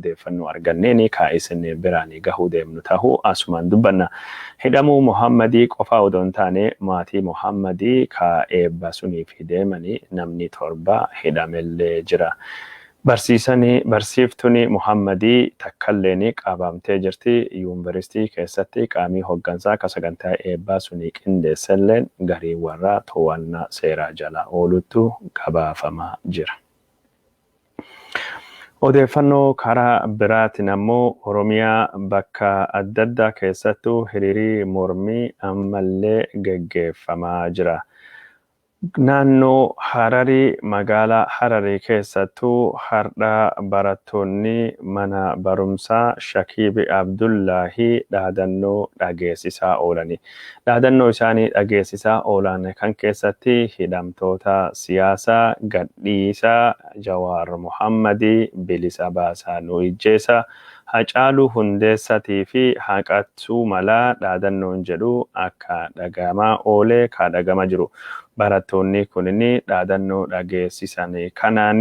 Odeeffannoo arganneeni ka isin biraan gahuu deemnu tahuu asumaan dubbanna. Hidhamuu Muhammadii qofaa odoo hin taane, maatii Muhammadii ka eebba suniif deemanii namni 7 hidhamellee jira. Barsiisani barsiiftuni Muhammadii takkalleen qabamtee jirti. Yuunivarsiitii keessatti qaamii hoggansaa ka sagantaa eebbaa sunii qindeesselleen garii warra to'annaa seeraa jala ooluttu gabaafamaa jira. Odeeffannoo karaa biraatiin ammoo, Oromiyaa bakka adda addaa keessattuu hiriirii mormii ammallee geggeeffamaa jira. Naannoo Hararii, magaalaa Hararii keessattuu har'a barattoonni mana barumsaa Shakiibi Abdullaahii dhaadannoo dhageessisaa oolani. Dhaadannoo isaanii dhageessisaa oolan kan keessatti hidhamtoota siyaasaa gadhiisaa, Jawaar Muhammadii bilisa baasaa, nu ijjeesa, Hacaaluu Hundeessatii fi haqattuu malaa dhaadannoon jedhu akka dhagahamaa oolee ka dhagama jiru. Barattoonni kunin dhaadannoo dhageessisan kanaan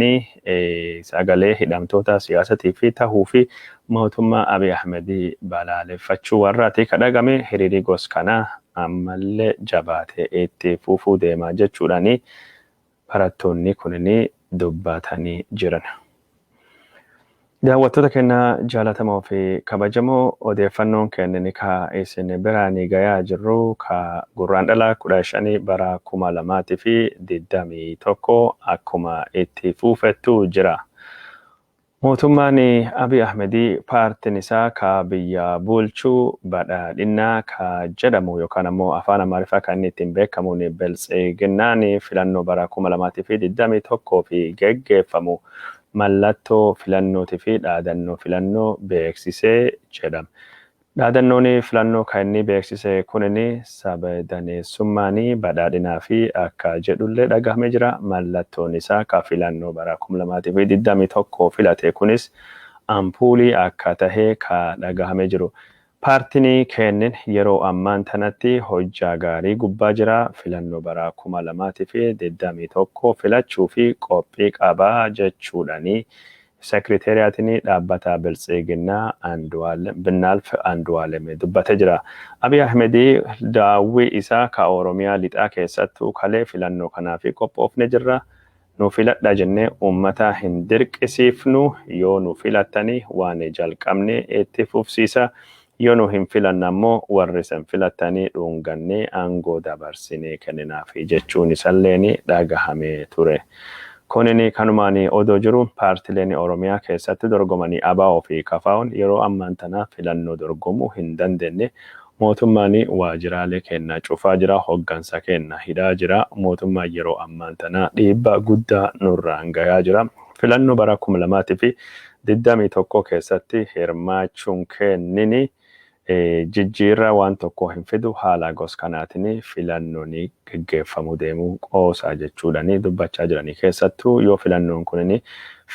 sagalee hidhamtoota siyaasatii fi tahuu fi mootummaa Abiy Ahmedii balaaleffachuu warraati ka dhagame. Hiriirii gos kanaa ammallee jabaatee itti fufuu deema jechuudhaani barattoonni kunin dubbatanii jiran. Daawwattoota keenya jaalatamoo fi kabajamoo, odeeffannoon keenya ka isin biraan gayaa jirru ka Gurraandhala 15 bara 2021 akkuma itti fufettu jira. Mootummaan Abiy Ahmedii, paartiin isaa ka biyya bulchuu Badhaadhinnaa ka jedhamu yookaan ammoo afaan Amaariffaa kan inni ittiin beekamuun Biltsiginnaan, filannoo bara 2021 fi geggeeffamu mallattoo filannootii fi dhaadannoo filannoo beeksisee jedhama. Dhaadannoon filannoo kan inni beeksise kunin sabdaneessummaan badhaadhinaa fi akka jedhullee dhagahamee jira. Mallattoon isaa ka filannoo bara 2021 filate kunis ampuulii akka tahe ka dhagahamee jiru. Paartiin kennin yeroo ammaan tanatti hojjaa gaarii gubbaa jira. Filannoo bara 2021 filachuu fi qophii qabaa jechuudhani sekreteeriyaatiin dhaabbata Biltsiginnaa Binnaalf Andu'aalem dubbatee jira. Abiy Ahmedii daawwii isaa ka Oromiyaa lixaa keessattuu kalee filannoo kanaaf qophoofne jirra. Nu filadha jennee uummata hin dirqisiifnu, yoo nu filattanii waan jalqabne itti fufsiisa. Yoo nu hin filanne ammoo warri isin filattanii dhungannee aangoo dabarsinee kenninaafi jechuun isalleen dhagahamee ture. Kunin kanumaan odoo jiru, paartileen Oromiyaa keessatti dorgomanii ABO fi KFO'n yeroo ammaan tana filannoo dorgomuu hin dandeenye. Mootummaan waajjiraalee keenya cufaa jira, hoggansa keenya hidhaa jira. Mootummaan yeroo ammaan tana dhiibbaa guddaa nurraan gahaa jira. Filannoo bara 2021 keessatti hirmaachuun kennini jijjiirraa waan tokko hin fidu, haala gos kanaatiin filannoon geggeeffamuu deemuu qoosaa jechuudhaan dubbachaa jiranii. Keessattuu yoo filannoon kunin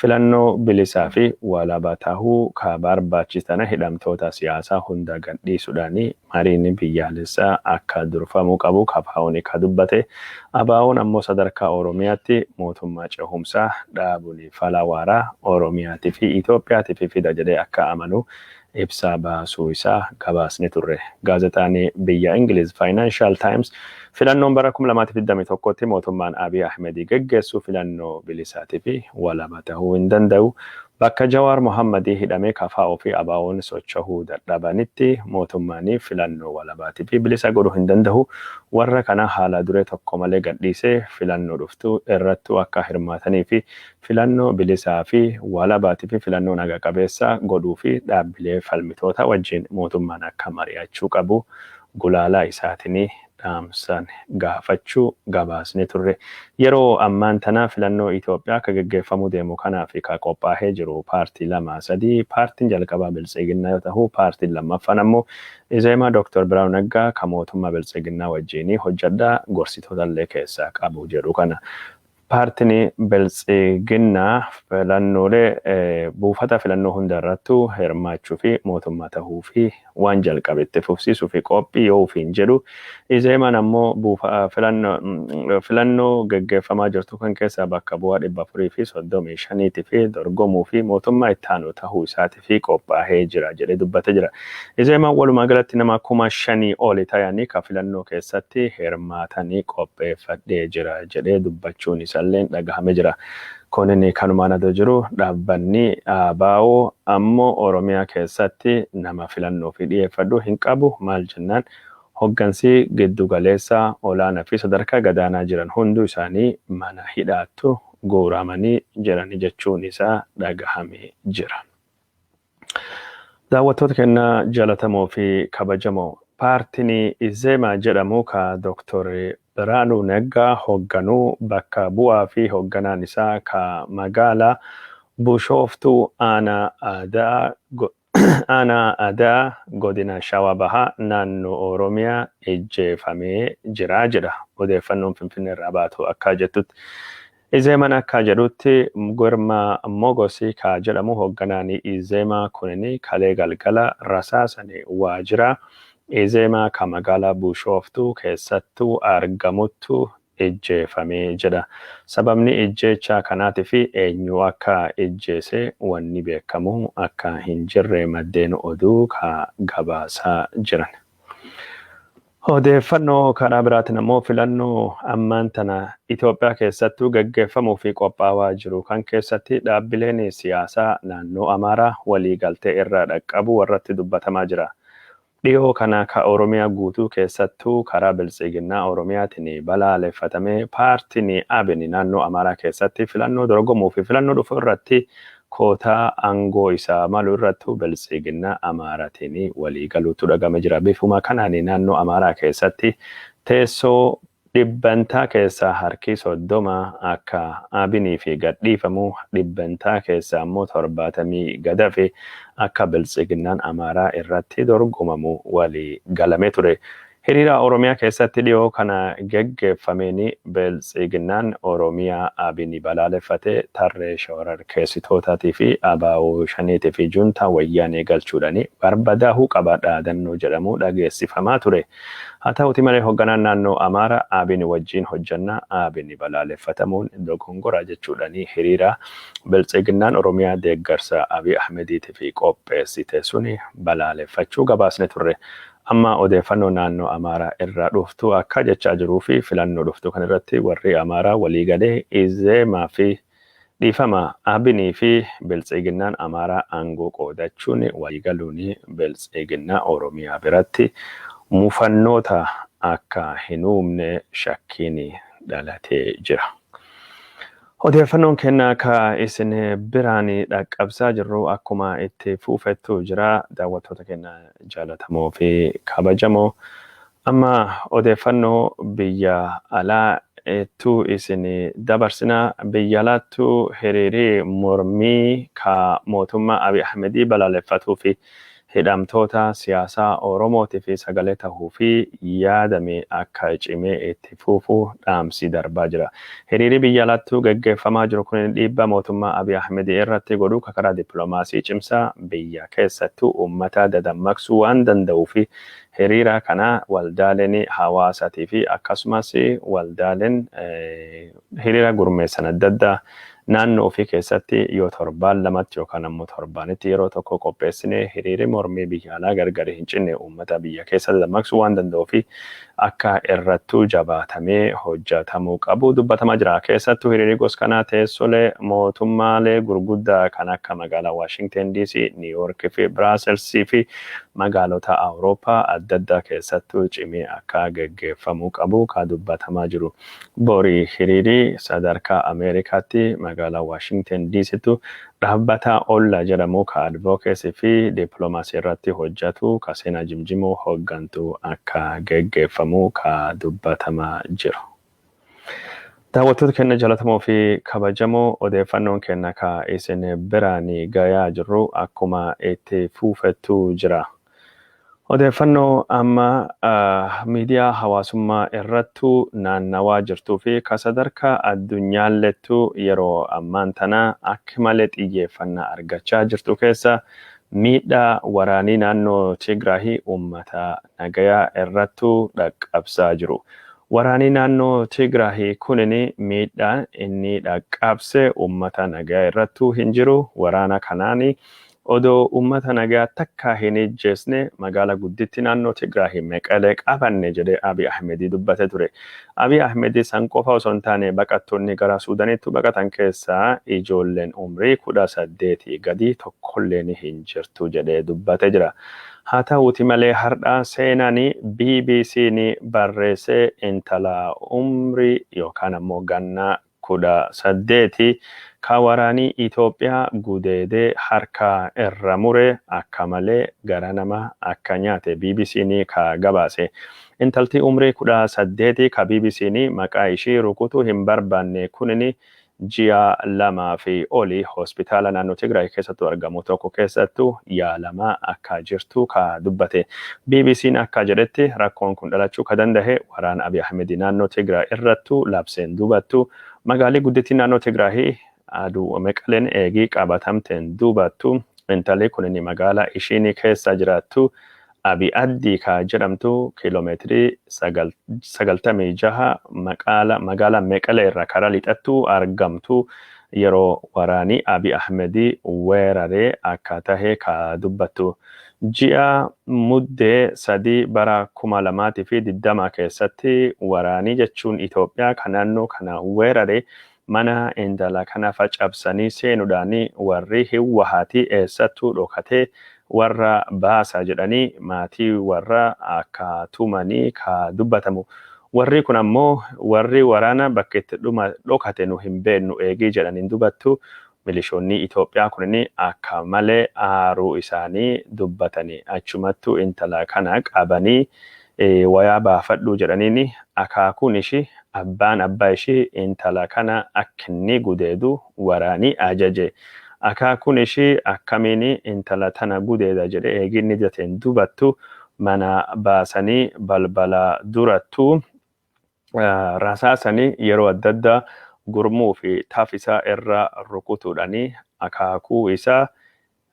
filannoo bilisaa fi walaba tahuu ka barbaachisan, hidhamtoota siyaasaa hunda gadhiisuudhaan mariin biyyaalessaa akka durfamuu qabu KFO'n ka dubbate. ABO'n ammoo sadarkaa Oromiyaatti mootummaa cehumsaa dhaabuun fala waaraa Oromiyaatii fi Itoophiyaatiif fida jedhee akka amanu ibsa baasuu isaa gabaasni turre. Gaazexaan biyya Ingiliz Financial Times filannoon bara 2021tti mootummaan Abiy Ahmedii geggeessu filannoo bilisaatii fi walaba ta'uu hin danda'u. Bakka Jawaar Mohammadii hidhamee KFO fi ABO'n socho'uu dadhabanitti mootummaan filannoo walabaatii fi bilisa godhuu hin danda'u. Warra kana haala duree tokko malee gadhiisee filannoo dhuftu irrattuu akka hirmaatanii fi filannoo bilisaa fi walabaatii fi filannoo naga qabeessa godhuu fi dhaabbilee falmitoota wajjin mootummaan akka mari'achuu qabu gulaalaa isaatiin dhaamsan gaafachuu gabaasni turre. Yeroo ammaan tana filannoo Itoophiyaa akka geggeeffamuu deemu kanaaf ka qophaa'ee jiru paartii lama sadii. Paartiin jalqabaa Biltsiginnaa yoo ta'u, paartiin lammaffaan ammoo Izeemaa Dr. Biraanuu Naggaa ka mootummaa Biltsiginnaa wajjin hojjedhaa, gorsitoota illee keessaa qabu jedhu kana. Paartiin Biltsiginnaa filannoolee buufata filannoo hunda irrattuu hirmaachuu fi mootummaa tahuu fi waan jalqabe itti fufsiisuu fi qophii yoo ofiin jedhu, Izeemaan ammoo filannoo geggeeffamaa jirtu kan keessaa bakka bu'aa 435 fi dorgomuu fi mootummaa itti aanu tahuu isaatii fi qophaa'ee jira jedhee dubbatee jira. Izeemaan walumaa galatti nama 5,000 oli ta'anii ka filannoo keessatti hirmaatanii qopheeffadhee jira jedhee dubbachuun isaallee dhagahamee jira. Kunin kanumaan adoo jiru, dhaabbanni ABO ammoo Oromiyaa keessatti nama filannoo fi dhiyeeffadhu hin qabu. Maal jennaan, hoggansi giddu galeessa, olaanaa fi sadarkaa gadaanaa jiran hunduu isaanii mana hidhaattu guuramanii jiranii jechuun isaa dhagahamee jira. Daawwattoota keenya jaalatamoo fi kabajamoo, paartiin Izeemaa jedhamu ka Dooktor Biraanuu Naggaa hoogganuu, bakka bu'aa fi hoogganaan isaa ka magaalaa Bushooftuu, aanaa Aadaa, godina Shawaa Bahaa, naannoo Oromiyaa ijjeefamee jira jedha odeeffannoon Finfinnee irraa baatu akka jettutti. Izeemaan akka jedhutti, Girma Mogosii ka jedhamu hoogganaan Izeemaa kunin kalee galgala rasaasanii waajjira Izeemaa ka magaalaa Bushooftuu keessattuu argamuttu ijjeefamee jedha. Sababni ijjeechaa kanaatii fi eenyu akka ijjeese wanni beekamu akka hin jirre maddeen oduu ka gabaasaa jiran. Odeeffannoo karaa biraatiin ammoo, filannoo ammaan tana Itoophiyaa keessattuu gaggeeffamuu fi qophaa'aa jiru kan keessatti dhaabbileen siyaasaa naannoo Amaaraa waliigaltee irra dhaqqabu warratti dubbatamaa jira. Dhiyoo kana ka Oromiyaa guutuu keessattuu karaa Biltsiginnaa Oromiyaatiin balaaleffatamee, paartiin ABN naannoo Amaaraa keessatti filannoo dorgomuu fi filannoo dhufu irratti kootaa aangoo isaa malu irrattuu Biltsiginnaa Amaaraatiin waliigaluutu dhagame jira. Bifuma kanaan naannoo Amaaraa keessatti teessoo dhibbantaa keessaa harki 30 akka ABNii fi gadhiifamu, dhibbantaa keessaa immoo 70 gadafe akka Biltsiginnaan Amaaraa irratti dorgomamu walii galame ture. Hiriira Oromiyaa keessatti dhiyoo kana geggeeffameen Biltsiginnaan Oromiyaa ABN balaaleffate tarree shororkeessitootaatii fi ABO Shaneetii fi juntaa Wayyaanee galchuudhaan barbadaahuu qaba dhaadannoo jedhamu dhageessifamaa ture. Haa ta'uti malee, hoogganaan naannoo Amaaraa ABN wajjin hojjannaa, ABN balaaleffatamuun dogongora jechuudhaan hiriira Biltsiginnaan Oromiyaa deeggarsa Abiy Ahmediitiif qopheessite suni balaaleffachuu gabaasne turre. Amma odeeffannoo naannoo Amaaraa irraa dhuftu akka jechaa jiruu fi filannoo dhuftu kan irratti warri Amaaraa waliigalee Izeemaa fi, dhiifama, Abinii fi Biltsiginnaan Amaaraa aangoo qoodachuun waliigaluun Biltsiginnaa Oromiyaa biratti mufannoota akka hin uumne shakkiin dhalatee jira. Odeeffannoon keenya ka isin biraan dhaqqabsaa jirru akkuma itti fufettu jira, daawwattoota keenya jaalatamoo fi kabajamoo. Amma odeeffannoo biyya alaa ittuu isin dabarsina. Biyya alaattuu hiriirii mormii ka mootummaa Abiy Ahmedii balaaleffatuu fi hidhamtoota siyaasaa Oromootii fi sagalee tahuu fi yaadame akka cimee itti fufu dhaamsi darbaa jira. Hiriirri biyya alaattuu gaggeeffamaa jiru kun dhiibbaa mootummaa Abiy Ahmed irratti godhu karaa dippiloomaasii cimsaa biyya keessattuu uummata dadammaqsuu waan danda'uu fi hiriira kana waldaaleen hawaasaatii fi akkasumas waldaaleen hiriira gurmeessan adda addaa naannoo ofii keessatti yoo torbaan lamatti yookaan ammoo torbaanitti yeroo tokko qopheessine, hiriirri mormii biyya alaa gargar hin cinne uummata biyya keessa dammaqsuu waan danda'uu fi akka irrattuu jabaatamee hojjetamuu qabu dubbatamaa jira. Keessattuu hiriirri gos kanaa teessolee mootummaalee gurguddaa kan akka magaalaa Washington DC, New York fi Brussels fi magaalota Awurooppaa adda addaa keessattuu cimee akka geggeeffamuu qabu ka dubbatamaa jiru. Borii hiriirii sadarkaa Ameerikaatti magaalaa Washington DCttu dhaabbata OLLAA jedhamu ka advocacy fi dippiloomaasii irratti hojjetu ka Seenaa Jimjimoo hooggantu akka geggeeffamu ka dubbatamaa jiru. Daawwattoota keenya jaallatamoo fi kabajamoo, odeeffannoon keenya ka isin biraan gayaa jirru akkuma itti fufettu jira. Odeeffannoo amma miidiyaa hawaasummaa irrattu naannawaa jirtuu fi ka sadarkaa addunyaallettu yeroo ammaan tana akka malee xiyyeeffannaa argachaa jirtu keessa miidhaa waraanii naannoo Tigraahii uummata nagayaa irrattu dhaqqabsaa jiru. Waraanii naannoo Tigraahii kunin miidhaan inni dhaqqabse uummata nagayaa irrattu hin jiru. Waraana kanaani odoo uummata nagaa takka hin ijjeesne magaala gudditti naannoo Tigraahii Meqelee qabanne jedhee Abiy Ahmedii dubbate ture. Abiy Ahmedii san qofa osoo hin taane baqattoonni gara Suudaanitti baqatan keessaa ijoolleen umrii 18 gadi tokkolleen hin jirtu jedhee dubbate jira. Haa ta'uuti malee har'a seenaan BBC'n barreessee intala umrii yookaan ammoo ganna 18 ka waraanii Itoophiyaa gudeedee harka irra mure akka malee gara nama akka nyaate BBC'n ka gabaase. Intalti umrii 18 ka BBC'n maqaa ishii rukutuu hin barbaanne kunin ji'a 2 fi olii hospitaala naannoo Tigraay keessattuu argamu tokko keessattuu yaalamaa akka jirtu ka dubbate. BBC'n akka jedhetti rakkoon kun dhalachuu ka danda'e waraana Abiy Ahmed naannoo Tigraay irrattuu labseen dubattu magaalii guddittii naannoo Tigraay aduu Meqaleen eegii qabatamteen dubattu intalli kunin magaalaa ishiin keessa jiraattu Abiy Addii ka jedhamtu kiiloomeetirii 96 magaalaa Meqalee irra karaa lixattu argamtu yeroo waraanii Abiy Ahmed weeraree akka tahe ka dubbattu. Ji'a Muddee 3 bara 2020 keessatti waraanii jechuun Itoophiyaa kan naannoo kana weerare mana intala kana facabsanii seenuudhaan warri Hiwwahaati eessattuu dhokatee warra baasa jedhanii maatii warra akka tumanii ka dubbatamu. Warri kun ammoo warri waraana bakka itti dhuma dhokate nu hin beeknu eegii jedhaniin dubattu milishoonni Itoophiyaa kunin akka malee aaruu isaanii dubbatanii achumattuu intala kana qabanii wayaa baafadhu jedhaniin akaakuun ishii abbaan abbaa ishii intala kana akka inni gudeedu waraanii ajaje. Akaakuun ishii akkamiin intala tana gudeeda jedhe eeginni jateen dubattu mana baasanii balbala durattu rasaasanii yeroo adda addaa gurmuu fi tafisaa irra rukutuudhaanii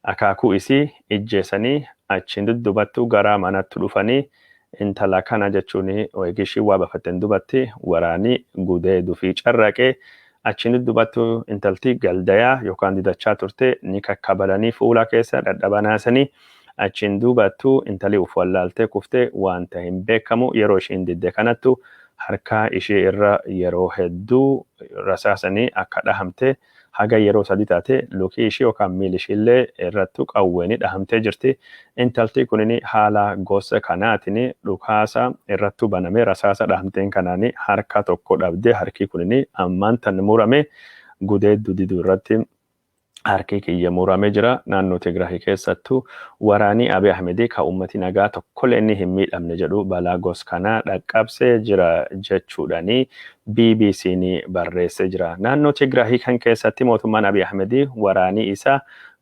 akaakuu isii ijjeesanii achiin duddubattu gara manatti dhufanii intala kana jechuun eegishii waa bafatteen dubatti waraanii gudeeduu fi carraqee achiin duddubattu intalti galdayaa yookaan didachaa turte ni kakkabalanii fuula keessa dhadhabanaasanii achiin dubattu intali uf wallaaltee kuftee wanta hin beekamu yeroo ishiin didde kanattu harka ishee irra yeroo hedduu rasaasanii akka dhahamte haga yeroo 3 taate lukii ishee yookaan miilli ishiillee irrattu qawweeni dhahamtee jirti. Intalti kunin haala gosa kanaatiin dhukaasa irrattu baname rasaasa dhahamteen kanaani harka tokko dhabdee harki kunin ammaan tan murame gudeeddu diduu irratti harki kiyya muramee jira. Naannoo Tigraay keessattuu waraanii Abiy Ahmed ka uummati nagaa tokkollee inni hin miidhamne jedhu balaa gos kanaa dhaqqabsee jira jechuudhaani BBC'n barreessee jira. Naannoo Tigraay kan keessatti mootummaan Abiy Ahmed waraanii isaa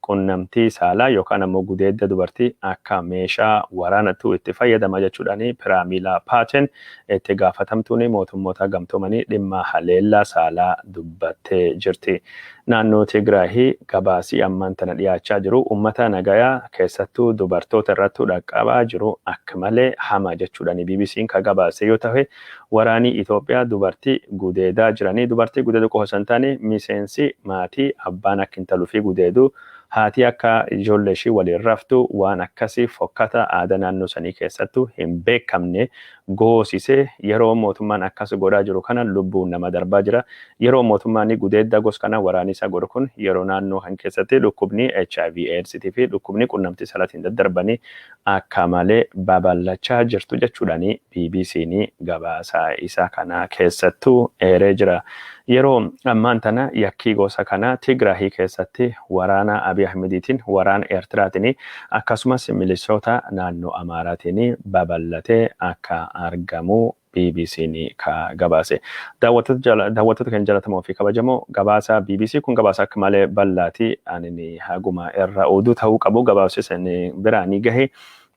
qunnamtii saalaa yookaan ammoo gudeedda dubartii akka meeshaa waraanattu itti fayyadama jechuudhaani Piraamilaa Paaten itti gaafatamtuun mootummoota gamtoomanii dhimma haleellaa saalaa dubbattee jirti. Naannoo Tigraay gabaasii ammaan tana dhiyaachaa jiru uummata nagayaa keessattuu dubartoota irrattuu dhaqqabaa jiru akka malee hama jechuudhaani BBC'n ka gabaase yoo ta'e waraanii Itoophiyaa dubartii gudeedaa jiranii dubartii gudeedu qofa osoo hin taane miseensi maatii abbaan akka intaluu fi gudeedu haati akka ijoollee ishii waliin raftu waan akkasii fokkata aadaa naannoo sanii keessattuu hin beekamne goosisee yeroo mootummaan akkas godhaa jiru kana lubbuun nama darbaa jira. Yeroo mootummaan gudeedda gos kana waraanii isaa godhu kun yeroo naannoo kan keessatti dhukkubni HIV AIDS fi dhukkubni qunnamtii saalaatiin daddarbanii akka malee babal'achaa jirtu jechuudhaani BBC'n gabaasa isa kana keessattuu eeree jira. Yeroo ammaan tana yakkii gosa kana Tigraahii keessatti waraana Abiy Ahmediitiin waraana Eertiraatiin akkasumas milishoota naannoo Amaaraatiin babal'atee akka argamu BBC'n ka gabaase. Daawwattoota kan jaallatamoo fi kabajamoo gabaasa BBC kun gabaasa akka malee bal'aati. Ani haguma irra oduu ta'uu qabu gabaabsisanii biraa ni gahe.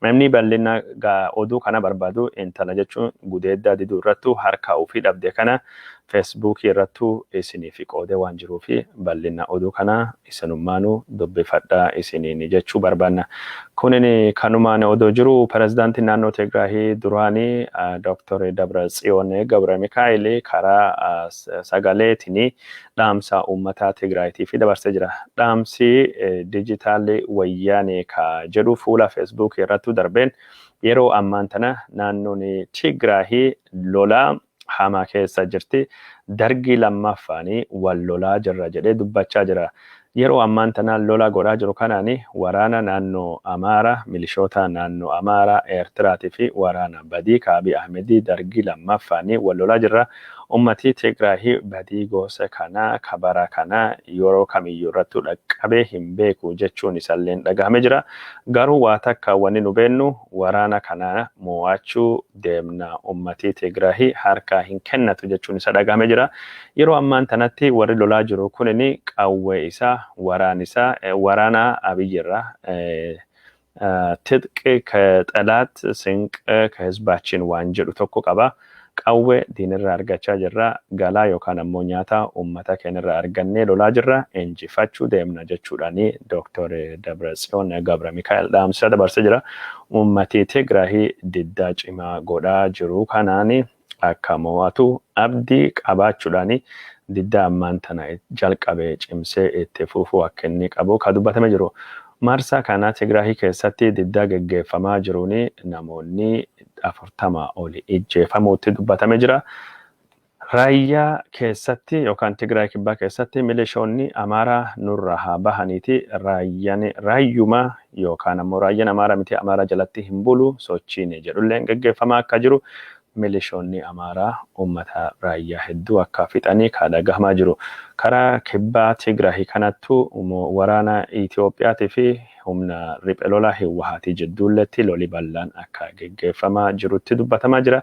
Namni bal'ina oduu kana barbaadu intala jechuun gudeeddaa diduu irrattu harka ofii dhabde kana Feesbuukii irrattu isiniif qoodee waan jiruufi bal'ina oduu kana isinummaanuu dubbifadhaa isiniin jechuu barbaanna. Kunin kanumaan odoo jiru pirezidaantiin naannoo Tigraahii duraanii Dr. Dabratsiyoon Gabra Mikaa'el karaa sagaleetiin dhaamsa uummata Tigraayiitiif dabarsee jira. Dhaamsi dijitaalli wayyaanee ka jedhu fuula Feesbuukii irrattu darbeen yeroo ammaan tana naannoon Tigraahii lolaa hamaa keessa jirti. Dargii lammaffaanii wal lolaa jirra jedhee dubbachaa jira. Yeroo ammaan tana lola godhaa jiru kanaan waraana naannoo Amaaraa, milishoota naannoo Amaaraa, Eertiraatii fi waraana badii ka Abiy Ahmedii dargii lammaffaanii wal lolaa jirra. Uummatii Tigraahii badii gosa kanaa ka bara kanaa yeroo kamiyyuu irrattuu dhaqqabee hin beeku jechuun isalleen dhagahame jira. Garuu waa takka wanni nu beennu waraana kana mo'achuu deemna, uummatii Tigraahii harkaa hin kennatu jechuun isa dhagahame jira. Yeroo ammaan tanatti warri lolaa jiru kunin qawwee isaa waraan isaa waraana Abiyyirraa ትጥቅ ከጠላት ስንቅ ከህዝባችን waan jedhu tokko qaba. Qawwee diinirraa argachaa jirra. Galaa yookaan ammoo nyaata uummata keenyarraa argannee lolaa jirra. Injifachuu deemna jechuudhaani Dooktor Dabratsiyoon Gabra Mikaa'el dhaamsa dabarsee jira. Uummatii Tigraahii diddaa cimaa godhaa jiru kanaani akka mo'atu abdii qabaachuudhaani diddaa ammaan tana jalqabee cimsee itti fufuu akka inni qabu ka dubbatame jiru. Marsaa kana Tigraahii keessatti diddaa geggeeffamaa jiruun namoonni 40 oli ijjeefamuutti dubbatame jira. Raayyaa keessatti yookaan Tigraay kibbaa keessatti milishoonni Amaaraa nurraa haa bahaniiti raayyaan raayyuma yookaan ammoo raayyaan Amaaraa miti Amaaraa jalatti hin bulu sochiin jedhulleen geggeeffamaa akka jiru milishoonni Amaaraa uummata raayyaa hedduu akka fixanii ka dhagahamaa jiru. Karaa kibbaa Tigraahii kanattu waraana Itiyoophiyaatii fi humna riphee lolaa Hiwwahaatii jidduulletti loli bal'aan akka geggeeffamaa jirutti dubbatamaa jira.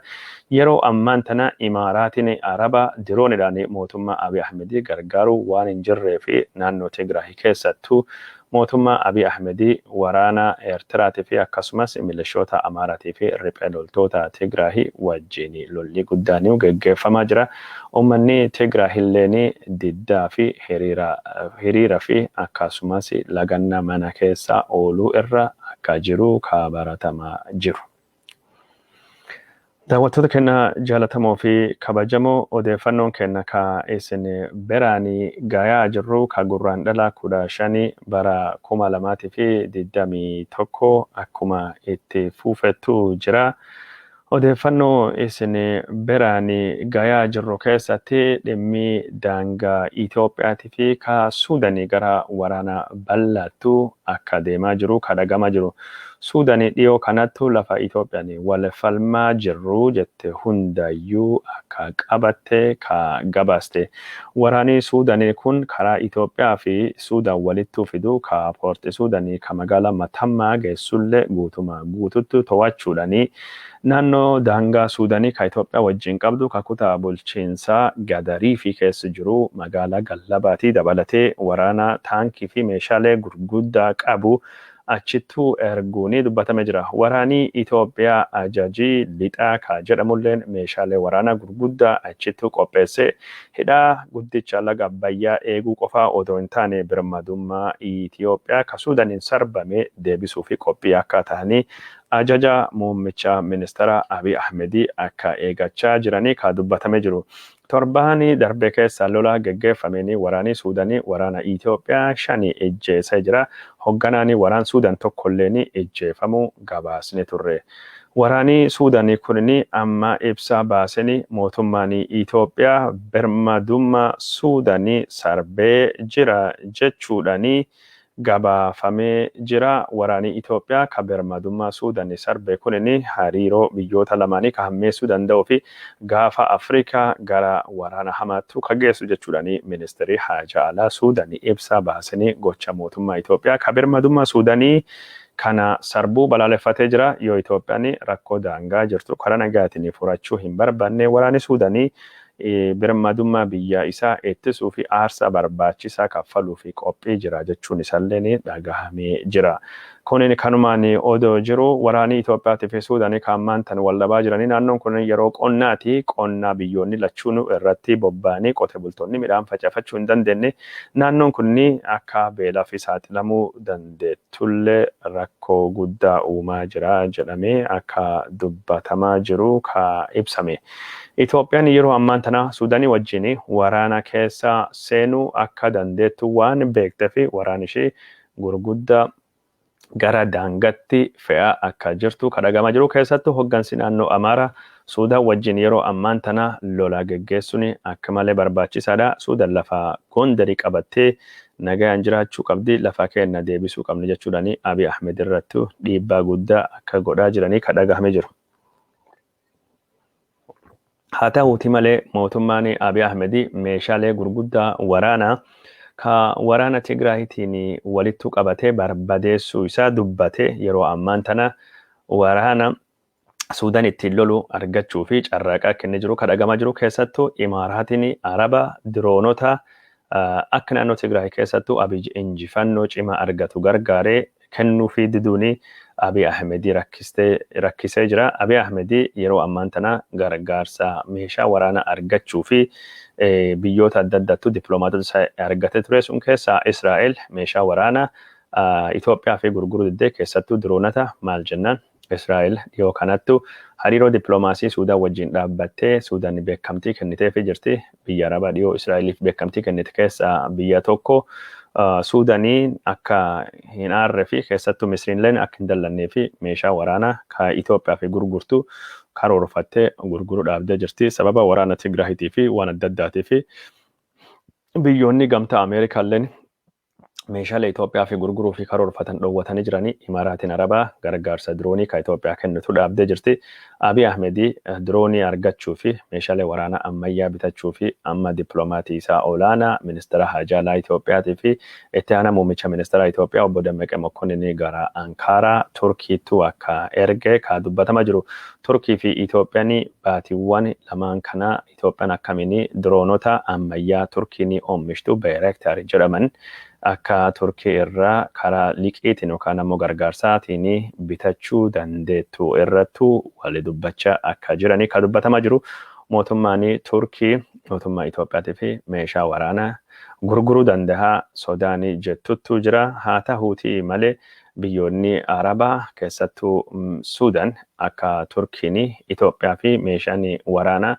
Yeroo ammaan tana Imaaraatiin Araba diroonidhaan mootummaa Abiy Ahmedii gargaaruu waan hin jirree fi naannoo Tigraahii keessattuu mootummaa Abiy Ahmedii waraana Eertiraatii fi akkasumas milishoota Amaaraatii fi riphee loltoota Tigraahii wajjin lolli guddaan geggeeffamaa jira. Uummanni Tigraahilleen diddaa fi hiriira fi akkasumas laganna mana keessa ooluu irra akka jiru ka baratamaa jiru. Daawwattoota keenya jaalatamoo fi kabajamoo, odeeffannoon keenya ka isin biraanii gayaa jirru ka Gurraandhala 15 bara 2021 akkuma itti fufettu jira. Odeeffannoo isin biraanii gayaa jirru keessatti dhimmi daangaa Itoophiyaatii fi ka Suudanii gara waraana bal'aattu akka deemaa jiru ka dhagamaa jiru. Suudanii dhiyoo kanattu lafa Itoophiyaan wal falmaa jirru jette hundayyuu akka qabatte ka gabaaste. Waraanni Suudanii kun karaa Itoophiyaa fi Suudaan walittuu fidu ka poorti Suudanii ka magaalaa Matammaa geessullee guutuma guututti to'achuudhaani naannoo daangaa Suudanii ka Itoophiyaa wajjin qabdu ka kutaa bulchiinsaa Gadarii fi keessa jiru magaalaa Gallabaatii dabalatee waraana taankii fi meeshaalee gurguddaa qabu achittuu erguun dubbatame jira. Waraanni Itoophiyaa ajajii lixaa ka jedhamulleen meeshaalee waraanaa gurguddaa achittuu qopheessee hidhaa guddicha laga Abbayyaa eeguu qofaa otoo hin taane birmadummaa Itoophiyaa ka Suudaaniin sarbame deebisuu fi qophii akka ta'anii ajaja muummicha ministeera Abiy Ahmedii akka eegachaa jiranii ka dubbatame jiru. Torbaan darbe keessa lola geggeeffameen waraanni Suudaanii waraana Itoophiyaa 5 ijjeesee jira. Hoogganaan waraan Suudaan tokkolleen ijjeefamuu gabaasne turre. Waraanni Suudaanii kun amma ibsa baaseen mootummaan Itoophiyaa birmadummaa Suudaanii sarbee jira jechuudhaan gabaafamee jira. Waraanni Itoophiyaa ka birmadummaa Suudaanii sarbe kun hariiroo biyyoota lamaanii ka hammeessuu danda'uu fi gaafa Afrikaa gara waraana hamaattu ka geessu jechuudhaan ministeerri haajaa alaa Suudaanii ibsa baasanii gocha mootummaa Itoophiyaa ka birmadummaa Suudaanii kana sarbuu balaaleffatee jira. Yoo Itoophiyaan rakkoo daangaa jirtu karaa nagaatiin furachuu hin barbaanne waraanni Suudaanii birmadummaa biyya isaa ittisuu fi aarsaa barbaachisaa kaffaluu fi qophii jira jechuun isaallee dhagahamee jira. Kunin kanumaan odoo jiru waraanii Itoophiyaatii fi Suudaanii kan ammaan tan wal dhabaa jiranii. Naannoon kun yeroo qonnaati. Qonnaa biyyoonni lachuun irratti bobba'anii qote bultoonni midhaan facaafachuu hin dandeenye. Naannoon kun akka beelaa fi saaxilamuu dandeettullee rakkoo guddaa uumaa jira jedhamee akka dubbatamaa jiru ka ibsame. Itoophiyaan yeroo ammaan tana Suudaanii wajjin waraana keessa seenuu akka dandeettu waan beektee fi waraan ishee gurguddaa gara daangatti fe'aa akka jirtu kan dhaga'amaa jiru. Keessattuu hoggansi naannoo Amaaraa Suudaan wajjin yeroo ammaan tana lola geggeessuun akka malee barbaachisaadha. Suudaan lafa Gondarii qabattee nagayaan jiraachuu qabdi, lafa keenya deebisuu qabni jechuudhaan Abiy Ahmed irratti dhiibbaa guddaa akka godhaa jiranii kan dhaga'amee jiru. Haa ta'uuti malee, mootummaan Abiy Ahmed meeshaalee gurguddaa waraanaa ka waraana Tigraayitiin walittu qabatee barbadeessuu isaa dubbate. Yeroo ammaan tana waraana Suudaan ittiin lolu argachuu fi carraaqaa akka inni jiru kan dhagamaa jiru. Keessattuu Imaaraatiin Araba diroonota akka naannoo Tigraay keessattuu Abiy injifannoo cimaa argatu gargaaree kennuu fi diduun Abiy Ahmed rakkisee jira. Abiy Ahmed yeroo ammaan tana gargaarsa meeshaa waraanaa argachuu fi biyyoota adda addaattu dippiloomaatota isaa argatee ture. Sun keessaa Israa'el meeshaa waraanaa Itoophiyaa fi gurguruu diddee, keessattuu diroonata. Maal jennaan, Israa'el dhiyoo kanattu hariiroo dippiloomaasii Suudaan wajjin dhaabbattee Suudaan beekamtii kenniteefii jirti. Biyya Arabaa dhiyoo Israa'eliif beekamtii kennite keessaa biyya tokko. Suudaanii akka hin aarre fi keessattuu Misriinleen akka hin dallannee fi meeshaa waraanaa ka Itoophiyaa fi gurgurtu karoorfattee gurguruu dhaabdee jirti. Sababa waraana Tigraayitii fi waan adda addaatii fi biyyoonni gamtaa Ameerikaalleen meeshaalee Itoophiyaa fi gurguruu fi karoorfatan dhoowwatanii jiranii. Imaaraatiin Arabaa gargaarsa diroonii ka Itoophiyaa kennitu dhaabdee jirti. Abiy Ahmed diroonii argachuu fi meeshaalee waraanaa ammayyaa bitachuu fi amma dippiloomatii isaa olaanaa, ministeera haajaa alaa Itoophiyaatii fi itti aanaa muummicha ministeera Itoophiyaa obbo Dammaqee Mokonnin gara Ankaaraa Turkiittuu akka erge ka dubbatamaa jiru. Turkii fi Itoophiyaan baatiiwwan lamaan kana Itoophiyaan akkamiin diroonota ammayyaa Turkiin oomishtu Bayraktar jedhaman akka Turkii irraa karaa liqiitiin yookaan ammoo gargaarsaatiin bitachuu dandeettu irrattu wali dubbachaa akka jiranii kan dubbatamaa jiru. Mootummaan Turkii mootummaa Itoophiyaatii fi meeshaa waraanaa gurguruu danda'a sodaan jettuttu jira. Haa ta'uutii malee, biyyoonni Arabaa, keessattuu Suudaan, akka Turkiin Itoophiyaa fi meeshaan waraanaa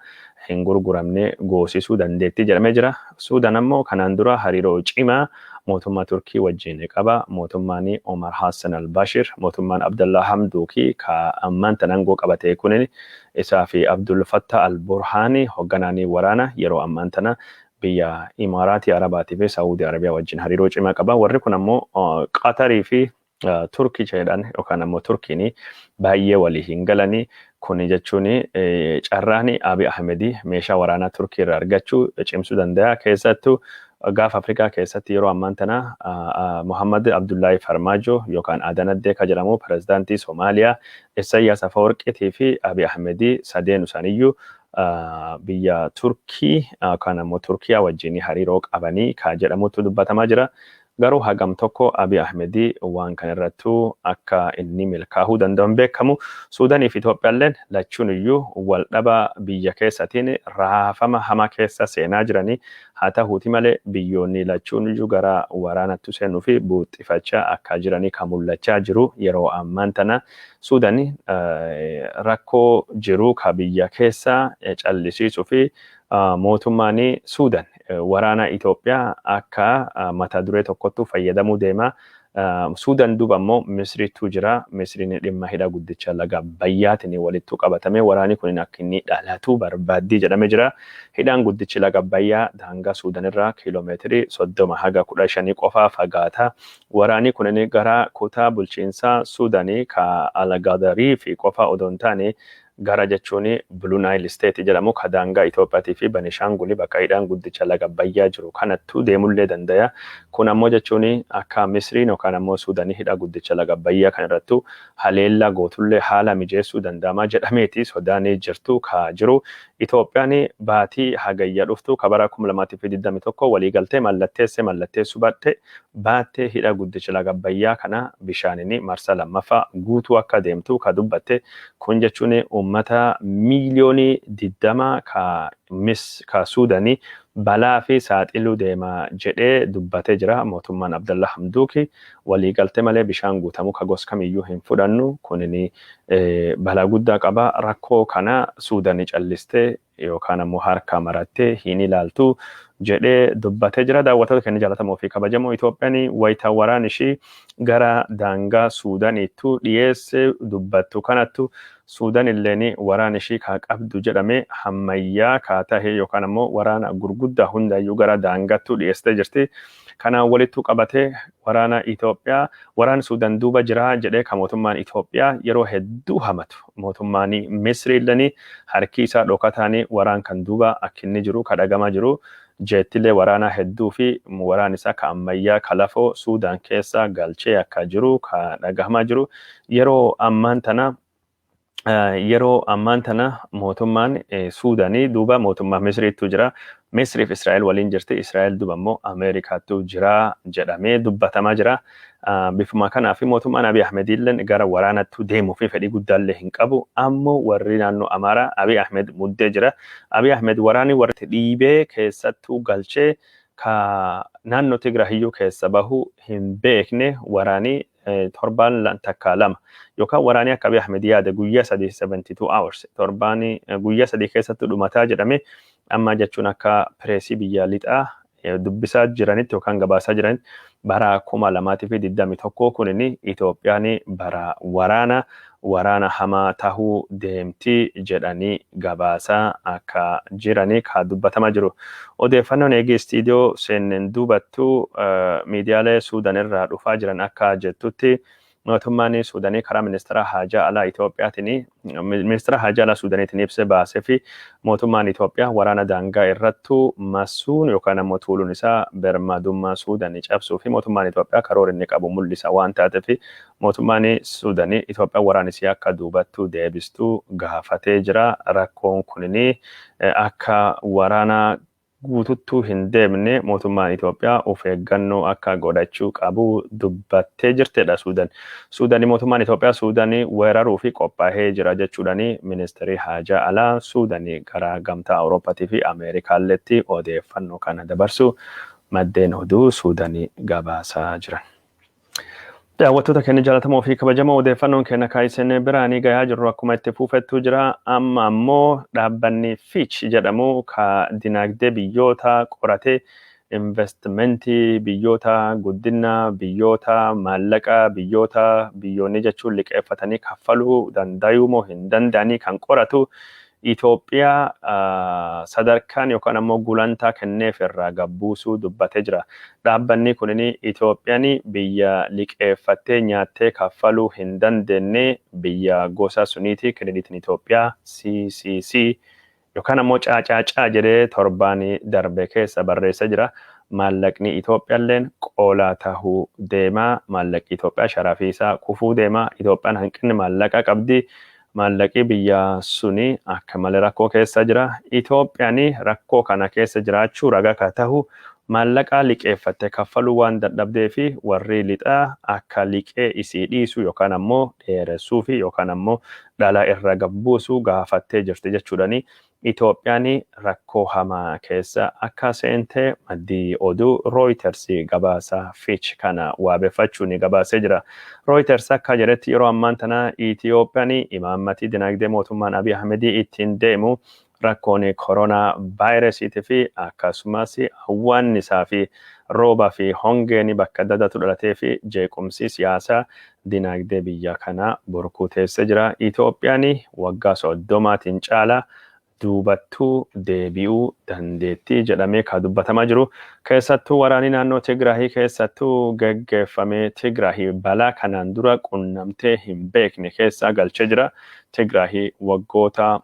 hin gurguramne goosisuu dandeetti jedhamee jira. Suudaan ammoo kanaan dura hariiroo cimaa mootummaa Turkii wajjin qaba. Mootummaan Omar Hassan al-Bashir, mootummaan Abdallah Hamduuki ka ammaan tan aangoo qabate kunin, isaa fi Abdul Fattah al-Burhaani hoogganaan waraana yeroo ammaan tana biyya Imaaraatii Arabaatii fi Saawudii Arabiyaa wajjin hariiroo cimaa qaba. Warri kun ammoo Qatarii fi Turkii jedhan yookaan ammoo Turkiin baay'ee walii hin galanii. Kuni jechuun carraan Abiy Ahmed meeshaa waraanaa Turkii irraa argachuu cimsuu danda'a. Keessattuu gaafa Afrikaa keessatti yeroo ammaan tana Muhammad Abdullahi Farmaajo yookaan Adan Addee ka jedhamu pirezidaantii Somaaliyaa, Isayyaas Afawarqiitii fi Abiy Ahmed sadeen isaaniiyyuu biyya Turkii yookaan ammoo Turkiyaa wajjin hariiroo qabanii ka jedhamutu dubbatamaa jira. Garuu hagam tokko Abiy Ahmed waan kana irrattuu akka inni milkaa'uu danda'u hin beekamu. Suudaanii fi Itoophiyaalleen lachuun iyyuu wal dhaba biyya keessatiin raafama hamaa keessa seenaa jiranii. Haa ta'uuti malee, biyyoonni lachuun iyyuu gara waraanatti seenuu fi buuxxifachaa akka jiranii kan mul'achaa jiru. Yeroo ammaan tana Suudaan rakkoo jiru ka biyya keessa callisiisuu fi mootummaan Suudaan waraana Itoophiyaa akka mata duree tokkottu fayyadamuu deema. Suudaan duuba ammoo Misriitu jira. Misriin dhimma hidha guddicha laga Abbayyaatiin walittu qabatame waraanni kun akka inni dhalatu barbaaddii jedhamee jira. Hidhaan guddichi laga Abbayyaa daangaa Suudaan irraa kiiloomeetirii 30 haga 15 qofaa fagaata. Waraanni kun gara kutaa bulchiinsaa Suudaanii ka Algadarii fi qofa odoo hin taane Gara jechuun Blue Nile State jedhamu ka daangaa Itoophiyaatii fi Benishaanguli bakka hidhaan guddicha laga Abbayyaa jiru kanattu deemullee dandaya. Kun ammoo jechuun akka Misriin yookaan ammoo Suudanii hidha guddicha laga Abbayyaa kan irrattu haleellaa gootullee haala mijeessuu danda'ama jedhameeti sodaan jirtu ka jiru. Itoophiyaan baatii Hagayya dhuftu ka bara 2021 waliigaltee mallatteesse mallatteessuu batte baattee hidha guddicha laga Abbayyaa kana bishaaniin marsa lammaffaa guutuu akka deemtu ka dubbatte. Kun jechuun uummata miiliyoonii 20 ka mis ka Suudanii balaa fi saaxiluu deema jedhee dubbatee jira. Mootummaan Abdallah Hamduuki waliigaltee malee bishaan guutamuu ka gos kamiyyuu hin fudhannu, kunin balaa guddaa qaba. Rakkoo kana Suudanii callistee yookaan ammoo harka marattee hin ilaaltu jedhee dubbatee jira. Daawwattoota keenya jaallatamoo fi kabajamoo, Itoophiyaan wayita waraan ishii gara daangaa Suudaaniittu dhiyeesse dubbattu kanattu Suudaan illeen waraan ishii kaa qabdu jedhame hammayyaa kaa tahe yookaan ammoo waraana gurguddaa hundayyuu gara daangaattu dhiyeessitee jirti. Kanaan walittu qabatee waraana Itoophiyaa waraan Suudaan duuba jira jedhee ka mootummaan Itoophiyaa yeroo hedduu hamatu. Mootummaan Misri illeen harki isaa dhokataan waraan kan duuba akka inni jiru ka dhagamaa jiru. Jeettilee waraanaa hedduu fi waraan isaa ka ammayyaa ka lafoo Suudaan keessa galchee akka jiru ka dhagahamaa jiru. Yeroo ammaan tana mootummaan Suudaanii duuba mootummaa Misriitu jira. Misriif Israa'el waliin jirti. Israa'el duuba immoo Ameerikaatu jira jedhamee dubbatamaa jira. Bifuma kanaa fi mootummaan Abiy Ahmed illee gara waraanatti deemuu fi fedhii guddaallee hin qabu. Ammoo warri naannoo Amaaraa Abiy Ahmed muddee jira. Abiy Ahmed waraanni warri dhiibee keessattuu galchee ka naannoo Tigraahiyyuu keessa bahu hin beekne, waraanii torbaan takka lama yookaan waraanii akka Abiy Ahmed yaade guyyaa 3, 72 hours, torbaan guyyaa 3 keessatti dhumataa jedhame. Amma jechuun akka pireesii biyya lixaa dubbisaa jiranitti yookaan gabaasaa jiranitti, bara 2021 kunin Itoophiyaan bara waraana hamaa tahuu deemti jedhanii gabaasaa akka jiranii ka dubbatamaa jiru. Odeeffannoon eegee istiidiyoo seenneen duubattu miidiyaalee Suudaan irraa dhufaa jiran akka jettutti, mootummaan Suudanii karaa ministeera haajaa alaa Itoophiyaatiin, ministeera haajaa alaa Suudaniitiin ibsa baasee fi mootummaan Itoophiyaa waraana daangaa irrattu masuun yookaan ammoo tuuluun isaa birmadummaa Suudanii cabsuu fi mootummaan Itoophiyaa karoora inni qabu mul'isa waan taateef, mootummaan Suudanii Itoophiyaa waraana isii akka duubattu deebistuu gaafatee jira. Rakkoon kunini akka waraana guututtuu hin deemne mootummaan Itoophiyaa of eeggannoo akka godhachuu qabu dubbattee jirtedha Suudaan. Suudanii mootummaan Itoophiyaa Suudanii weeraruu fi qophaa'ee jira jechuudhaan ministeerri haajaa alaa Suudanii gara gamtaa Awurooppaatii fi Ameerikaalleetti odeeffannoo kana dabarsu maddeen oduu Suudanii gabaasaa jiran. Daawwattoota keenya jaallatamoo fi kabajamoo, odeeffannoon keenya kaayisanii biraanii gahaa jirru akkuma itti fufettu jira. Amma ammoo dhaabbanni Fitch jedhamu ka dinagdee biyyoota qoratee, investimentii biyyoota, guddina biyyoota, maallaqa biyyoota biyyoonni jechuun liqeeffatanii kaffaluu danda'uu moo hin danda'anii kan qoratu, Itoophiyaa sadarkaan yookaan ammoo gulantaa kenneef irraa gabbuusuu dubbatee jira. Dhaabbanni kunin Itoophiyaan biyya liqeeffattee nyaattee kaffaluu hin dandeenye, biyya gosa suniiti, kireditiin Itoophiyaa CCC yookaan ammoo CCC jedhee torbaan darbe keessa barreessee jira. Maallaqni Itoophiyaalleen qoolaa tahuu deema. Maallaqni Itoophiyaa sharafii isaa kufuu deema. Itoophiyaan hanqinni maallaqa qabdi. Maallaqi biyya suni akka malee rakkoo keessa jira. Itoophiyaan rakkoo kana keessa jiraachuu ragaa ka tahu maallaqa liqeeffatte kaffaluu waan dadhabdee fi warri lixaa akka liqee isii dhiisu yookaan ammoo dheeressuu fi yookaan ammoo dhala irra gabbuusu gaafattee jirti jechuudhani. Itoophiyaan rakkoo hamaa keessa akka seente maddii oduu Reuters gabaasa Fitch kana waabeffachuun gabaasee jira. Reuters akka jedhetti, yeroo ammaan tana Itoophiyaan imaammatii dinagdee mootummaan Abiy Ahmedii ittiin deemu, rakkoon koronaa vaayirasiitii fi akkasumas hawwaannisaa fi rooba fi hongeen bakka adda addaatu dhalatee fi jeequmsi siyaasaa dinagdee biyya kanaa burkuteessee jira. Itoophiyaan waggaa 30n caalaa Duubattuu deebi'uu dandeettii jedhamee kan dubbatamaa jiru. Keessattuu waraanni naannoo Tigraahii keessattuu geggeeffamee Tigraahii balaa kanaan dura qunnamtee hin beekne keessa galchee jira. Tigraahii waggoota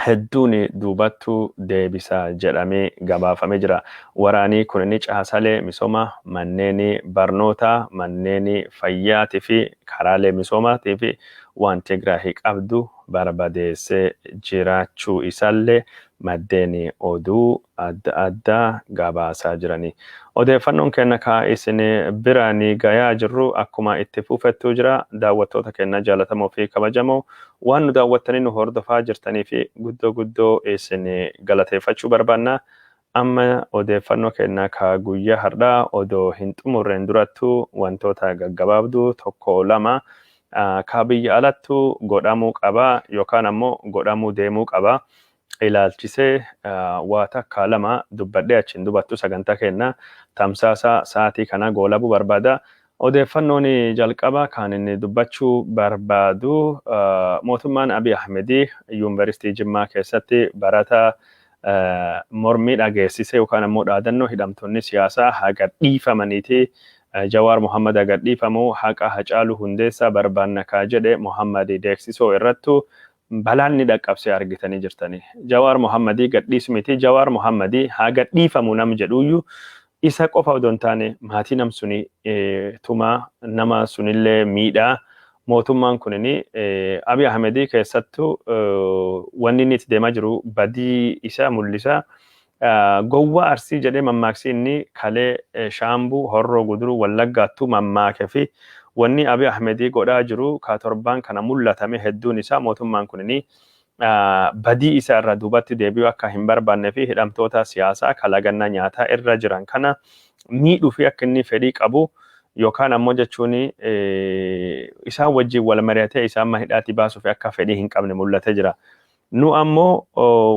hedduun duubattuu deebisa jedhamee gabaafamee jira. Waraanni kun inni caasalee misooma manneen barnootaa, manneen fayyaatii fi karaalee misoomaatii fi waan Tigraahii qabdu barbadeessee jiraachuu isaallee maddeen oduu adda addaa gabaasaa jirani. Odeeffannoon keenya ka isin biraan gayaa jirru akkuma itti fufettuu jira. Daawwattoota keenya jaallatamoo fi kabajamoo, waan nu daawwattanii nu hordofaa jirtanii fi guddoo guddoo isin galateeffachuu barbaanna. Amma odeeffannoo keenya ka guyyaa har'aa odoo hin xumurreen durattuu wantoota gaggabaabduu tokko lama ka biyya alattuu godhamuu qaba yookaan ammoo godhamuu deemuu qaba ilaalchisee waa takka lama dubbadhee achiin dubattu sagantaa keenya tamsaasa sa'aatii kana goolabuu barbaada. Odeeffannoon jalqaba kan inni dubbachuu barbaadu, mootummaan Abiy Ahmedii Yuunivarsiitii Jimmaa keessatti barata mormii dhageessise yookaan ammoo dhaadannoo hidhamtoonni siyaasaa haga dhiifamaniiti, Jawaar Muhammad haga dhiifamu, haqa Hacaaluu Hundeessaa barbaanna kaa jedhe Muhammad Deeksisoo irrattu balaan ni dhaqqabsee argitanii jirtanii. Jawaar Muhammadii gadhiisu miti, Jawaar Muhammadii haga dhiifamu nam jedhuyyuu isa qofa odoo hin taane maatii nam suni tumaa, nama sunillee miidhaa. Mootummaan kunini Abiy Ahmedii keessattuu wanni inni itti deemaa jiru badii isa mul'isa. Gowwaa Arsii jedhee mammaaksi inni kalee Shaambuu, Horroo Guduruu, Wallaggaattuu mammaake fi wanni Abiy Ahmedii godhaa jiru ka torbaan kana mul'atame hedduun isaa mootummaan kunini badii isa irra duubatti deebi'uu akka hin barbaanne fi hidhamtoota siyaasaa kalagannaa nyaataa irra jiran kana miidhuu fi akka inni fedhii qabu yookaan ammoo jechuun isaan wajjin wal mari'atee isaan mana hidhaatii baasuuf akka fedhii hin qabne mul'atee jira. Nu ammoo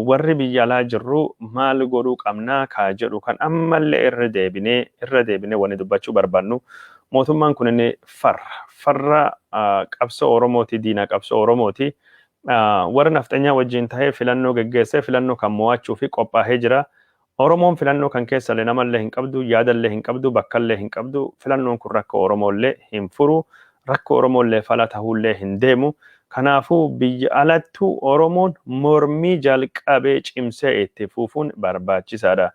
warri biyya alaa jirru maal godhuu qabnaa kaa jedhu kan ammallee irra deebinee wanni dubbachuu barbaannu, mootummaan kun inni farra qabsoo Oromooti, diina qabsoo Oromooti. Warra nafxanyaa wajjin tahee filannoo geggeessee filannoo kan mo'achuu fi qophaa'ee jira. Oromoon filannoo kan keessallee namallee hin qabdu, yaadallee hin qabdu, bakkallee hin qabdu. Filannoon kun rakkoo Oromoollee hin furu, rakkoo Oromoollee fala ta'ullee hin deemu. Kanaafuu biyya alattuu Oromoon mormii jalqabee cimsee itti fufuun barbaachisaadha.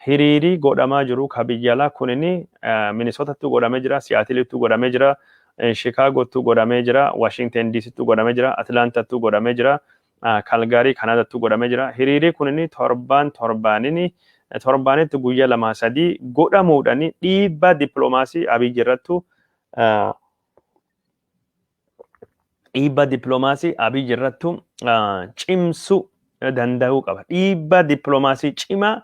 Hiriirii godhamaa jiru ka biyya alaa kunini Minisootatti godhamee jira, Siyaatilitti godhamee jira, Shikaagottu godhamee jira, Washington DCttu godhamee jira, Atlaantattu godhamee jira, Kalgaarii Kanadattu godhamee jira. Hiriirii kunini torbaan torbaanini torbaanitti guyyaa lama sadii godhamuudhaan dhiibbaa dippiloomaasii Abiy irrattu cimsuu danda'uu qaba. Dhiibbaa dippiloomaasii cimaa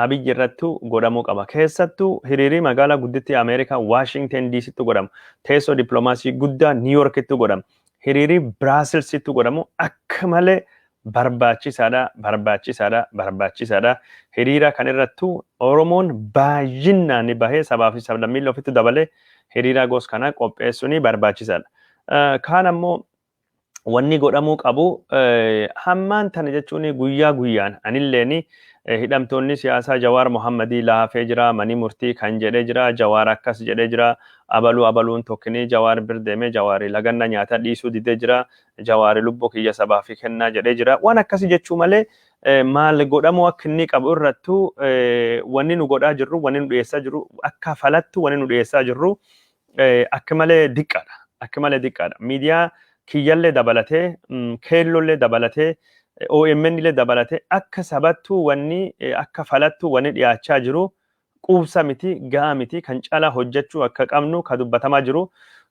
Abiy irrattu godhamuu qaba. Keessattuu hiriirii magaalaa guddittii Ameerikaa Washington DCtti godhamu. Teessoo dippiloomaasii guddaa New Yorkitti godhamu. Hiriirii Biraasilsitti godhamu akka malee barbaachisaadha, barbaachisaadha, barbaachisaadha. Hiriira kan irrattu Oromoon baay'inaan bahee sabaa fi sablammiillee ofitti dabalee hiriira gos kana qopheessuun barbaachisaadha. Kaan ammoo wanni godhamuu qabu, hammaan tana jechuun guyyaa guyyaan anilleeni hidhamtoonni siyaasaa Jawaar Mohammadii laafee jira, manii murtii kan jedhee jira, Jawaar akkas jedhee jira, abaluu abaluun tokkinii Jawaar bir deemee Jawaari laganna nyaata dhiisuu didee jira, Jawaari lubbuu kiyya sabaa fi kennaa jedhee jira, waan akkasii jechuu malee maal godhamuu akka inni qabu irrattuu wanni nu godhaa jirru, wanni nu dhiyeessaa jirru, akka falattu wanni nu dhiyeessaa jirru akka malee diqqaadha. Akka malee diqqaadha. Miidiyaa kiyyallee dabalatee, keellollee dabalatee, OMN illee dabalatee akka sabattuu wanni akka falattuu wanni dhiyaachaa jiru quubsa miti, gahaa miti, kan caalaa hojjechuu akka qabnu ka dubbatamaa jiru.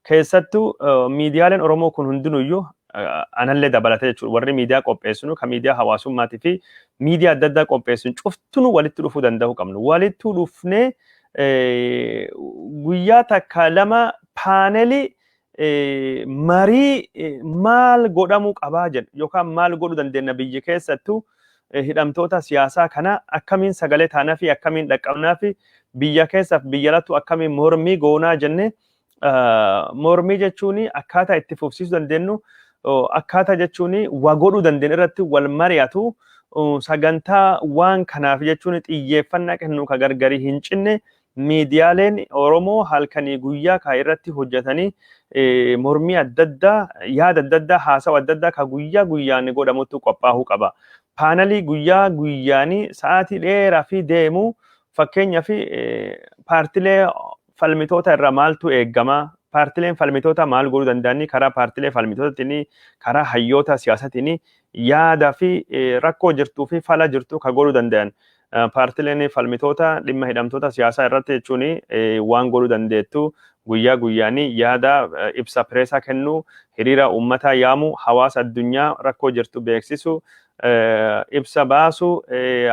Keessattuu miidiyaaleen Oromoo kun hundinuyyuu anallee dabalatee jechuudha. Warri miidiyaa qopheessinu kan miidiyaa hawaasummaatii fi miidiyaa adda addaa qopheessinu cuftunu walitti dhufuu danda'uu qabnu. Walitti dhufnee guyyaa takka lama paaneelii marii maal godhamuu qabaa jedhu yookaan maal godhuu dandeenya, biyyi keessattuu hidhamtoota siyaasaa kana akkamiin sagalee taanaa fi akkamiin dhaqqabnaa fi biyya keessaaf biyya alattu akkamiin mormii goonaa jenne. Mormii jechuun akkaataa itti fufsiisuu dandeenyu, akkaataa jechuun waa godhuu dandeenyu irratti wal mari'atu. Sagantaa waan kanaaf jechuun xiyyeeffannaa kennu ka gargarii hin cinne, miidiyaaleen Oromoo halkanii guyyaa ka irratti hojjetanii, mormii adda addaa, yaada adda addaa, haasawa adda addaa ka guyyaa guyyaan godhamutu qophaa'uu qaba. Paanalii guyyaa guyyaanii sa'aatii dheeraa fi deemu, fakkeenyaaf paartilee falmitoota irraa maaltu eegama? Paartileen falmitoota maal godhuu danda'anii? Karaa paartilee falmitootaatiin, karaa hayyoota siyaasaatiin yaada fi rakkoo jirtuu fi fala jirtu ka godhuu danda'an. Paartileen falmitoota dhimma hidhamtoota siyaasaa irratti jechuun waan godhuu dandeettu, guyyaa guyyaanii yaada ibsa pireesaa kennuu, hiriira uummataa yaamuu, hawaasa addunyaa rakkoo jirtu beeksisu, ibsa baasu,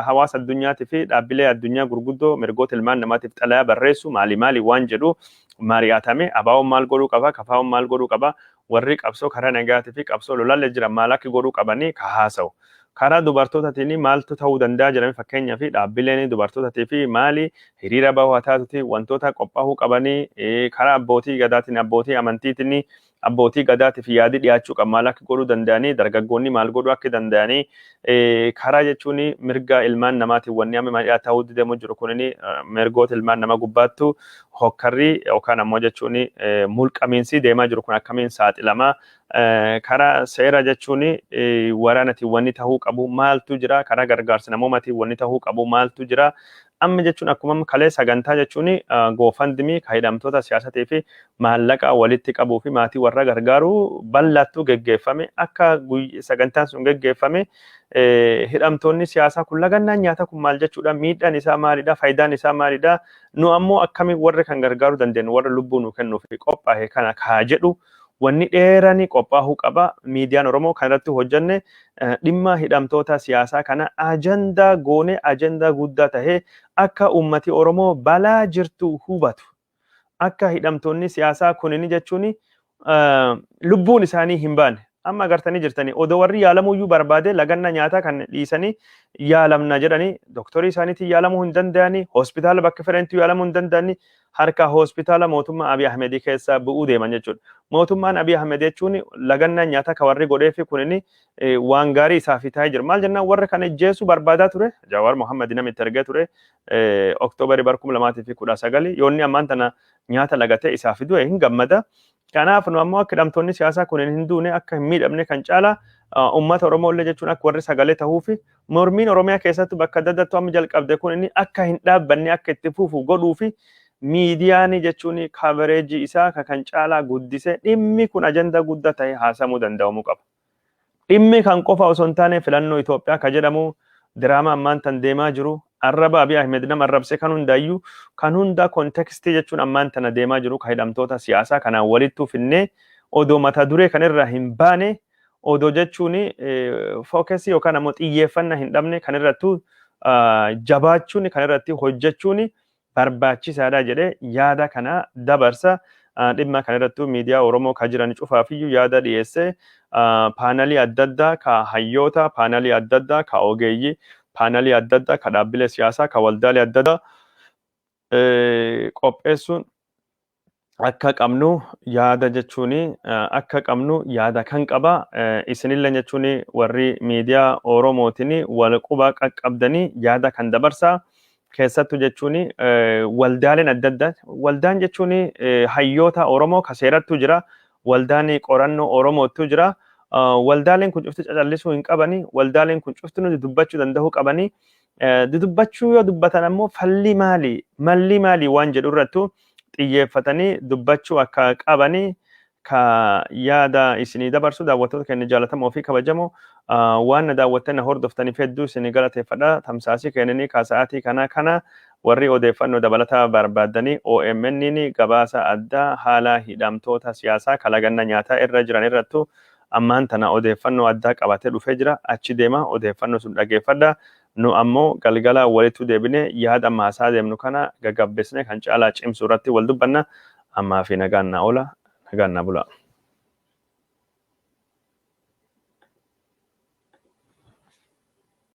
hawaasa addunyaatii fi dhaabbilee addunyaa gurguddoo mirgoota ilmaan namaatiif xalayaa barreessu, maali maali waan jedhu mari'atame, ABO'n maal godhuu qaba, KFO'n maal godhuu qaba, warri qabsoo karaa nagaatii fi qabsoo lolaallee jiran maal akka godhuu qabanii ka haasa'u. Karaa dubartootaatiin maaltu ta'uu danda'a jedhame, fakkeenyaa fi dhaabbileen dubartootaatii fi maali hiriira bahuu haa taatuti, wantoota qophaa'uu qabanii, karaa abbootii gadaatiin, abbootii amantiitiin, abbootii gadaatiif yaadi dhiyaachuu qaba, maal akka godhuu danda'anii, dargaggoonni maal godhuu akka danda'anii, karaa jechuun mirga ilmaan namaatiin wanni amma ta'uu deemu jiru kunin, mirgoota ilmaan nama gubbaattu hokkarri yookaan ammoo jechuun mulqamiinsi deemaa jiru kun akkamiin saaxilamaa, karaa seera jechuun waraanatiin wanni ta'uu qabu maaltu jira, karaa gargaarsa namoomaatiin wanni ta'uu qabu maaltu jira. Amma jechuun akkuma kalee sagantaa jechuun GoFundMe ka hidhamtoota siyaasatii fi maallaqa walitti qabuu fi maatii warra gargaaru bal'aattuu geggeeffame, akka sagantaan sun geggeeffame, hidhamtoonni siyaasaa kun lagannaan nyaata kun maal jechuudha, miidhaan isaa maalidha, faayidaan isaa maalidha, nu ammoo akkamiin warra kan gargaaruu dandeenyu, warra lubbuu nu kennuuf qophaa'e kana kaa jedhu wanni dheeranii qophaa'uu qaba. Miidiyaan Oromoo kan irratti hojjenne dhimma hidhamtoota siyaasaa kana ajandaa goone, ajandaa guddaa tahee akka uummati Oromoo balaa jirtu hubatu. Akka hidhamtoonni siyaasaa kunini jechuun lubbuun isaanii hin baane. Amma agartanii jirtanii, odoo warri yaalamuyyuu barbaade laganna nyaataa kan dhiisanii yaalamna jedhanii doktorii isaaniitiin yaalamuu hin danda'anii, hospitaala bakka fedhanitti yaalamuu hin danda'anii, harka hospitaala mootummaa Abiy Ahmedii keessa bu'uu deeman jechuudha. Mootummaan Abiy Ahmed jechuun lagannaa nyaataa kan warri godhee fi kunini waan gaarii isaaf ta'ee jira. Maal jennaan, warra kana ijjeesuu barbaadaa ture. Jawaar Mohammad nama itti ergee ture. Oktoobarii bara 2019 yoonni ammaan tana nyaata lagatee isaaf du'e hin gammada. Kanaaf nu ammoo akka hidhamtoonni siyaasaa kun hin duune, akka hin miidhamne, kan caala uummata Oromoo illee jechuun akka warri sagalee ta'uu fi mormiin Oromiyaa keessatti bakka adda addaatti amma jalqabde kun inni akka hin dhaabbanne, akka itti fufu godhuu fi miidiyaan jechuun coverage isaa kan caalaa guddise, dhimmi kun ajandaa guddaa ta'e haasamuu danda'amuu qaba. Dhimmi kan qofa osoo hin taane, filannoo Itoophiyaa ka jedhamu, diraamaa ammaan tan deemaa jiru, arraba Abiy Ahmed nama arrabse, kan hundaayyuu kan hunda context jechuun ammaan tana deemaa jiru ka hidhamtoota siyaasaa kanaan walittuu finnee, odoo mata duree kan irraa hin baane, odoo jechuun focus yookaan ammoo xiyyeeffannaa hin dhabne, kan irrattu jabaachuun, kan irratti hojjechuun barbaachisaadha jedhee yaada kana dabarsa. Dhimma kana irrattuu miidiyaa Oromoo ka jiran cufaafiyyuu yaada dhiyeessee, paanalii adda addaa ka hayyoota, paanalii adda addaa ka ogeeyyii, paanalii adda addaa ka dhaabbilee siyaasaa, ka waldaalee adda addaa qopheessuun akka qabnu yaada jechuun akka qabnu yaada kan qaba. Isinillee jechuun warri miidiyaa Oromootiin wal quba qaqqabdanii yaada kan dabarsaa. Keessattuu jechuun waldaaleen adda addaa, waldaan jechuun hayyoota Oromoo ka seerattu jira, waldaan qorannoo Oromootu jira. Waldaaleen kun cufti cacallisuu hin qabani. Waldaaleen kun cufti nuti dubbachuu danda'uu qabani. Dubbachuu yoo dubbatan ammoo falli maali, malli maali waan jedhu irrattu xiyyeeffatanii dubbachuu akka qabani ka yaada isinii dabarsu. Daawwattoota keenya jaalatamoo fi kabajamoo, waan na daawwattan, na hordoftaniif hedduu isinii galateeffadha. Tamsaasii kennanii ka sa'aatii kana kana, warri odeeffannoo dabalataa barbaaddanii, OMN gabaasa addaa haala hidhamtoota siyaasaa kalaganna nyaataa irra jiran irrattu ammaan tana odeeffannoo addaa qabatee dhufee jira. Achi deema, odeeffannoo sun dhageeffadha. Nu ammoo galgala walittu deebine yaada amma haasaa deemnu kana gagabbisne kan caalaa cimsu irratti wal dubbanna. Ammaa fi nagaan na oola, nagaan na bula.